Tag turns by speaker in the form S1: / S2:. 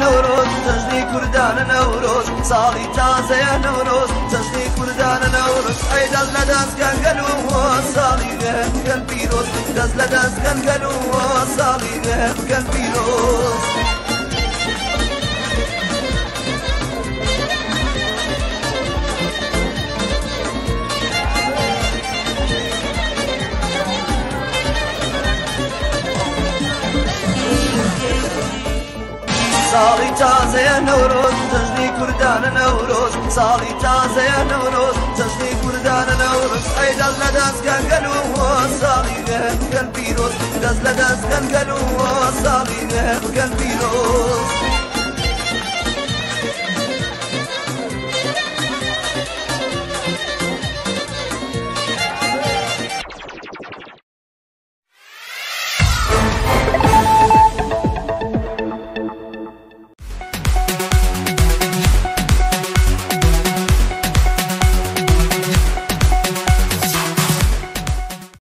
S1: نەورۆز، جەژنی کوردانە نەورۆز، ساڵی تازەیە نەورۆز، جەژنی کوردانە نەورۆز. ئەی دەست لە دەستکەن گەل و ساڵی نوێ بکەن پیرۆز، دەست لە دەستکەن گەل و ساڵی نوێ بکەن پیرۆز. ساڵی تازەیە نەورۆز، جەژنی کوردانە نەورۆز، ساڵی تازەیە نەورۆز، جەژنی کوردانە نەورۆز. ئەی دەست لە دەستکەن گەل و ساڵی نوێ بکەن پیرۆز، دەست لە دەستکەن گەل و ساڵی نوێ بکەن پیرۆز.